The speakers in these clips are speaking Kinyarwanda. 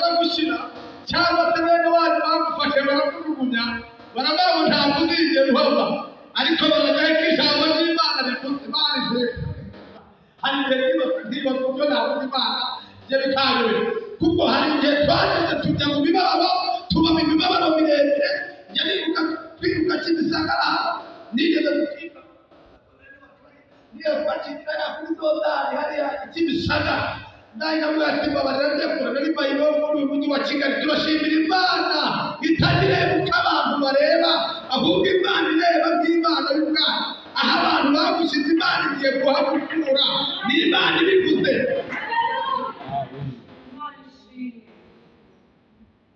baragushyira cyangwa se bene wanyu bagufashe barakujugunya baravuga ngo ntabwo uzigera uhava ariko barajyaho ko ijambo ry'Imana rivuze Imana ishimwe. Hari igihe ntibaza uburyo navuga Imana ibyo bikanyobera kuko hari igihe twageze tujya mu mibabaro tuba mu mibabaro miremire. Njya nibuka kwiruka Kimisagara nigeze gutwika niyo twacikira ya kuri Dodari hariya Kimisagara ndayiramubwira ati mbabarira ndekura nari mayibobo muri uyu mujyi wa Kigali. Turashimira Imana itagireba uko abantu bareba ahubwo Imana ireba nk'Imana y'ubwayo. Aho abantu bagushyize Imana igiye kuhagukura ni Imana ibivuze.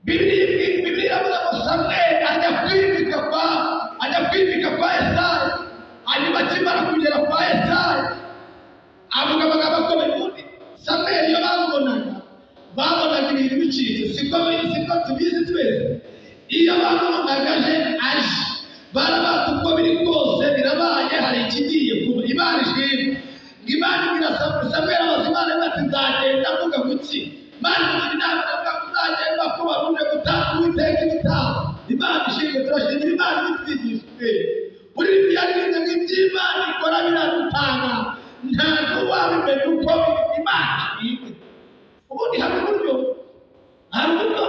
Bibiliya iravuga ngo Samweli ajya kwimika kwa Yesayi. Hanyuma akimara kugera kwa Yesayi avuga amagambo akomeye. Ubundi Samweli iyo bamubonaga ibintu bicitse, siko tubizi twese. Iyo bamubonaga aje barabata uko biri kose birabaye hari ikigiye kuba. Imana ishimwe. Imana ibwira Samweli abaza Imana ati nzagenda mvuga kuki? Imana imugira inama iravuga ngo uzagenda ko waruje gutanga Uwiteka ibitambo. Imana ishimwe. Turashimira Imana ibitwigisha. Muri Bibiliya yaririmbye ngo iby'Imana ikora biradutanga ntabwo wabimenya uko Imana ishimwe. Ubundi hari uburyo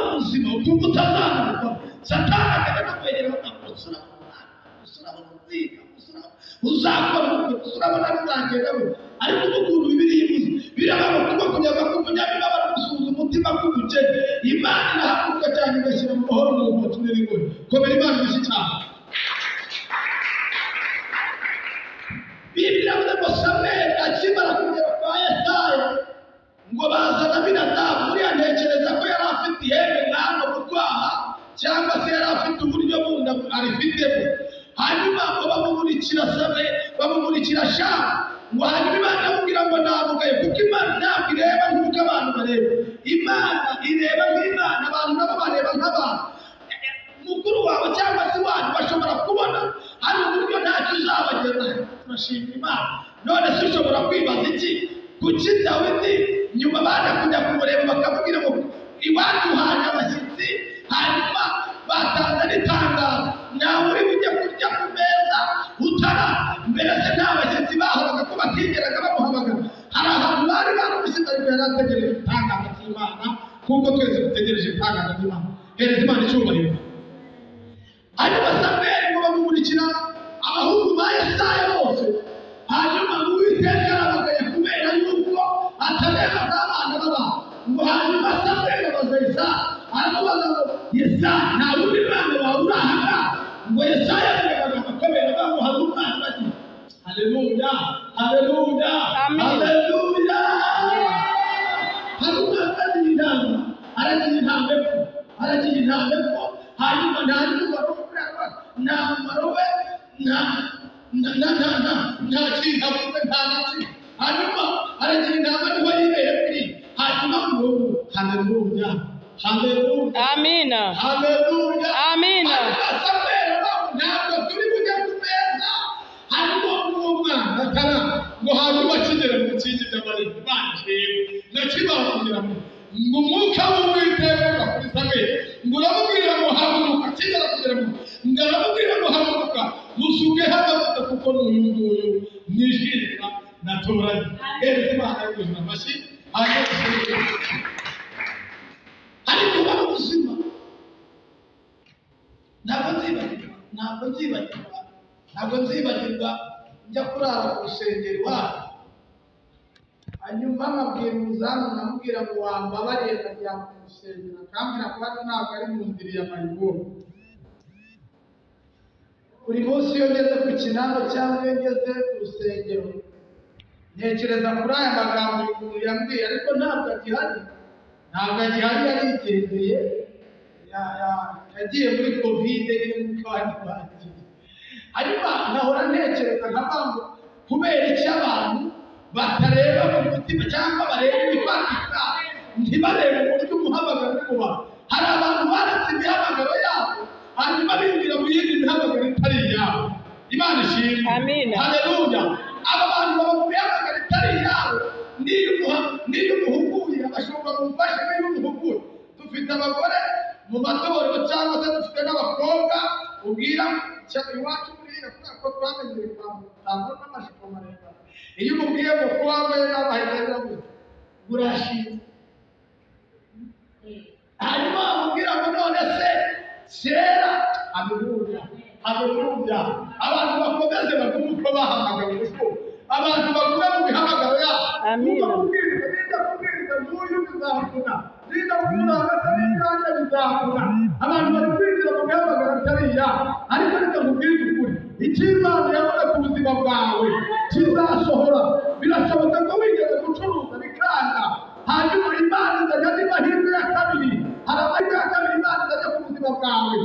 ubuzima ukumva utazananirwa. Satani akajya akwegera bakamusura urabona uziga uzakora ubukwe urabona bizagenda gute. Ariko ubu Bibiliya ivuze birabaho kuko kugira ngo umunyamibabaro gusuhuza umutima k'ubukene Imana irahaguruka cyane igashyira mu mahoro mu butumwa n'ingore. Komera Imana ishyi cyane. Bibiliya iravuga ngo Samweli akimara kugera kwa Yesayi ngo bazana Aminadabu. Buriya ntekereza ko yari afite ihembe nk'hano mu kwaha cyangwa se yari afite uburyo bundi arifitemo. Hanyuma ngo bamumurikira Samweli bamumurikira Shamu ngo hanyuma Imana iramubwira ngo namugaye kuko Imana ntabwo ireba nk'uko abantu bareba. Imana ireba nk'Imana, abantu nabo bareba nk'abantu. Mukuru wawe cyangwa se wanyu bashobora kubona hari uburyo ntacyo uzabageza. Turashimira Imana. None se ushobora kwibaza iki? Kuki Dawidi nyuma baje kujya kumureba bakamubwira ngo iwacu haje abashyitsi hanyuma batanze n'itangazo ntawe uri bujye kurya ku meza utara mbere se nta bashyitsi bahoraga ko batigeraga bamuhamagara. Hari ahantu bari baramushyize ariko yari ategereje itangazo ry'Imana kuko twese dutegereje itangazo ry'Imana. Hereza Imana icyubahiro. Hanyuma Samweli ngo bamumurikira abahungu ba Yesaya bose. Hanyuma Uwiteka arabagaye kubera yuko atareba n'abana b'abantu. Ngo hanyuma Samweli abaza Yesaya aramubaza ngo Yesaya nta wundi mwana wawe uri aha ngaha? Ngo Yesaya avuga amagambo akomeye avuga ngo hari umwana bagiye. Haleluya, haleluya, haleluya. Hari umwana aragiye intama, aragiye intama epfo, aragiye intama epfo. Hanyuma nta n'umumaro nta mumaro we nta nta kintu avuze nta na kimwe. Hanyuma aragira intama niho yibera kuri. Hanyuma ngo haleluya, haleluya, amina, haleluya, amina. Samweli ntabwo turi bujye ku meza harimo n'uwo mwana atara ngo hanyuma akigera mu bikingi by'amarembo. Imana ishimwe. Nakimara kugera mu ngo umwuka w'Uwiteka uva kuri Samweli ngo uramubwira ngo haguruka. Akigera kugera mu ngo aramubwira ngo haguruka musukeho amavuta kuko n'uyu nguyu nishimira natoranye. Hereza Imana y'ubuzima amashyi. Ariko uba ubuzima ntabwo nzibagirwa, ntabwo nzibagirwa, ntabwo nzibagirwa njya kurara ku rusengero iwacu. Hanyuma nkabwira umuzamu nkamubwira ngo wambabariye nkaryama mu rusengero, akambwira ko hano ntabwo ari mu ndiri ya mayibobo. Buri munsi iyo ngeze ku kinamba cyangwa iyo ngeze ku rusengero ntekereza kuri aya magambo uyu muntu yambwiye, ariko ntabwo agihari, ntabwo agihari, yarigendeye, yagiye muri kovide nyine nk'uko abandi bagiye. Hanyuma nkahora ntekereza nkavuga ngo kubera iki abantu batareba mu mutima cyangwa bareba ibifatika ntibarebe uburyo umuhamagaro uri mu bantu. Hari abantu baretse imihamagaro yabo hanyuma binjira mu yindi mihamagaro itari iyabo. Imana ishimwe. Amina. Haleluya. Aba bantu baba mu mihamagaro itari iyabo. Niyo umuhuguye abashumba mumfashe, niyo umuhuguye Dufite abagore mu matorero cyangwa se dufite n'abakobwa ubwira iwacu buriya kubera ko twamenyereye kwambara n'amajipo maremare, iyo umubwiye ngo ko wambaye nabi ahita agira ngo urashinze, hanyuma wamubwira ngo none se kera, haleluya, haleluya. Abantu bakomeze bagume uko bahamagawe, kuko abantu bagume mu mihamagaro yabo. Amina. Kuko kubwiriza, ninjya kubwiriza n'uyu bizavuna, ninjya kubwiriza hagati n'ibyanjye bizavuna. Abantu bari kwinjira mu mihamagaro itari iyabo, ariko reka nkubwire ukuri, icyo Imana yabona ku buzima bwawe kizasohora. Birashoboka ko wigeze gucuruza bikanga, hanyuma Imana izajya andi mahirwe ya kabiri. Hari amahirwe ya kabiri Imana izajya ku buzima bwawe.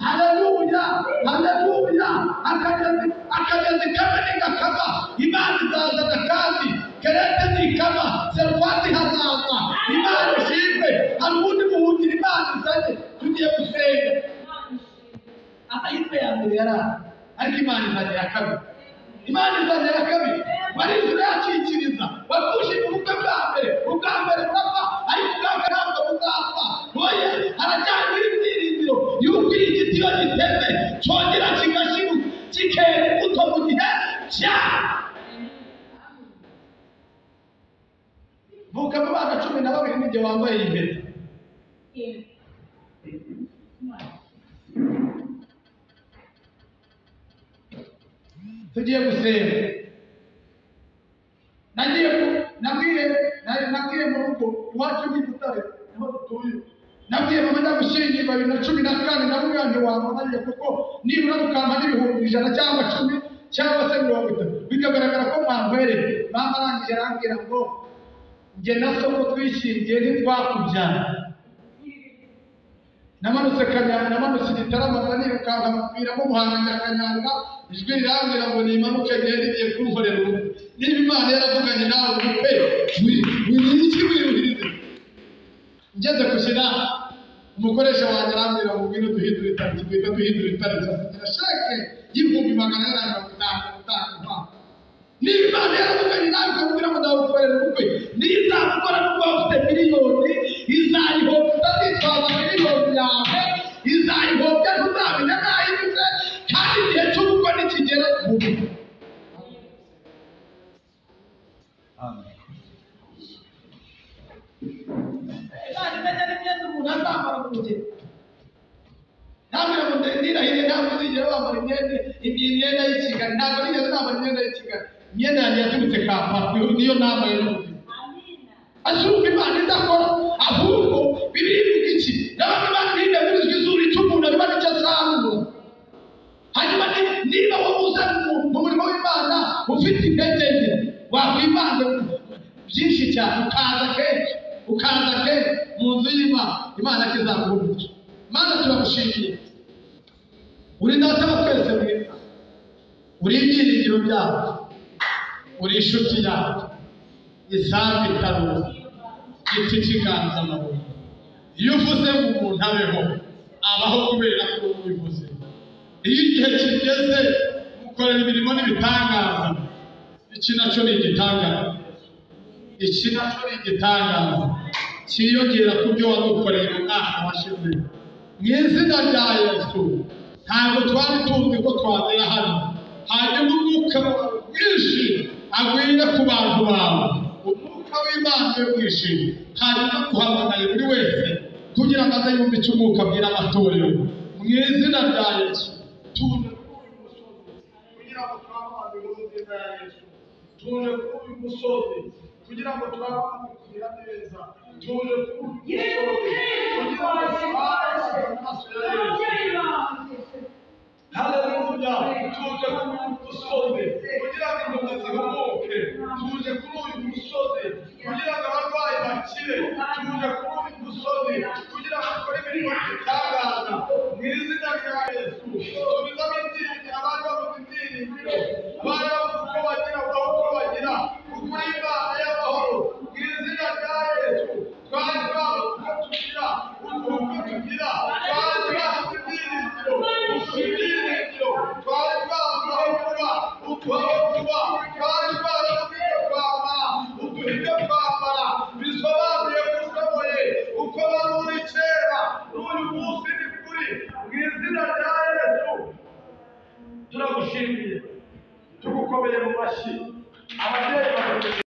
Haleluya, haleluya. Akagezi kamwe nigakama, Imana izazana kandi kerete nikama serufati hazaza. Imana ishimwe. Hari ubundi buhungiro Imana izanye. Tugiye gusenga. Amahirwe ya mbere yari ahari, ariko Imana izanye ya kabiri. Imana izanye ya kabiri. Warize urayacikiriza, wapfushije ubukwe bwa mbere, ubwa mbere burapfa, ariko ubwa kabiri ntabwo buzapfa. Oya, haracyariho ibyiringiro yuko iyi giti iyo gitemwe cyongera kigashibuka, kikera imbuto mu gihe cya vuka. Mu bana 12 n'igihe wambaye iyi mpeta. Tugiye gusenga. Nagiye nabwiye nabwiye mu rugo iwacu ni Butare, niho dutuye. Nabwiye mama njya gushyingirwa 2014, ndamubwira nti wambabariye kuko nibura mukampa n'100,000 cyangwa 10 cyangwa se 30, bikagaragara ko mwantwereye. Mama arangije arambwira ngo njye na soko twishingiye ntitwakubyara. Namanutse Kanyanga, namanutse Igitarama, nirukanka mupiramo Muhanga njya Kanyanga. Ijwi rirambwira ngo nimanuke ngende, igiye kunkorera ubukwe. Niba Imana yaravuganye nawe ubukwe, iki wiruhirize? Ngeze gushyira umukoresha wanjye arambwira ngo ngwino duhindure itariki. Duhita duhindura itariki, asigira sheke y'450,000 gutanga impano. Niba Imana yaravuganye nawe ikamubwira ngo ndawukorera ubukwe, niyo izabukora nubwo waba ufite miliyoni, izayihomba. Utazitwaza miliyoni yawe, izayihombya, ntuzamenya n'aho inyuze. Kandi igihe cy'ubukwe nikigera mu bukwe. Amen. Imana imenya n'imyenda umuntu azambara mu rugero. Ntabwo ngo ndirahiriye, ntabwo uzigera wambara imyenda y'i Kigali. Ntabwo nigeze nambara imyenda y'i Kigali. Imyenda yanjye yaturutse Kampala, niyo nambaye n'ubuzima. Azumva Imana idakora, ahubwo birivuga iki? Ndabona Imana ntinegurizwa izuru, icyo umuntu abiba nicyo asarura. Hanyuma niba wowe uza mu murimo w'Imana ufite intege nke, wakwibanze byinshi cyane, ukaza kenshi, ukaza kenshi mu nzu y'Imana, Imana izaguha umugisha. Mana, turagushimiye, uri Data wa twese mwiza, uri ibyiringiro byacu, uri inshuti yacu, isambu itaruza, igiti cy'inganzamarumbo. Iyo uvuze ngo umuntu abeho, abaho kubera ko ubivuze. Iyo igihe kigeze mukorera imirimo n'ibitangaza. Iki nacyo ni igitangaza, iki nacyo ni igitangaza cyiyongera ku byo wadukoreye mu mwaka washize. Mu izina rya Yesu, ntabwo twari tuzi ko twagera hano. Hanyuma umwuka wawe mwinshi agwire ku bantu bawe, umwuka w'Imana ube mwinshi. Hanyuma duhamagaye buri wese kugira ngo aze yumve icyo umwuka abwira amatorero. Mu izina rya Yesu, tuje kuri uyu musozi kugira ngo twamamaze inkuru nziza ya Yesu. Tuje kuri uyu musozi kugira ngo twamamaze kugira neza. Tuje kuri uyu musozi kugira ngo twamamaze amaraso ya Yesu. Haleluya! Tuje kuri uyu musozi kugira ngo impumyi zihumuke. Tuje kuri uyu musozi kugira ngo abarwayi bakire. Tuje kuri uyu musozi kugira ngo dukore imirimo y'igitangaza. Mu izina rya Yesu, subizamo ibyiringiro abari babuze ibyiringiro, abari babuze uko bagira, baho uko bagira, kuko uri Imana y'amahoro. Mu izina rya Yesu, twari twabuze uko tugira, uduha uko tugira. Twari twabuze ibyiringiro, uduha ibyiringiro. Twari twabuze aho kuba, uduha aho kuba. Twari twabuze ibyo kwambara, uduha ibyo kwambara. Bisobanuye ko ushoboye, uko wari uri. n'undi mu izina rya Yesu. Turagushimiye, tugukomeye mu mashyi. Ababyeyi bakomeye.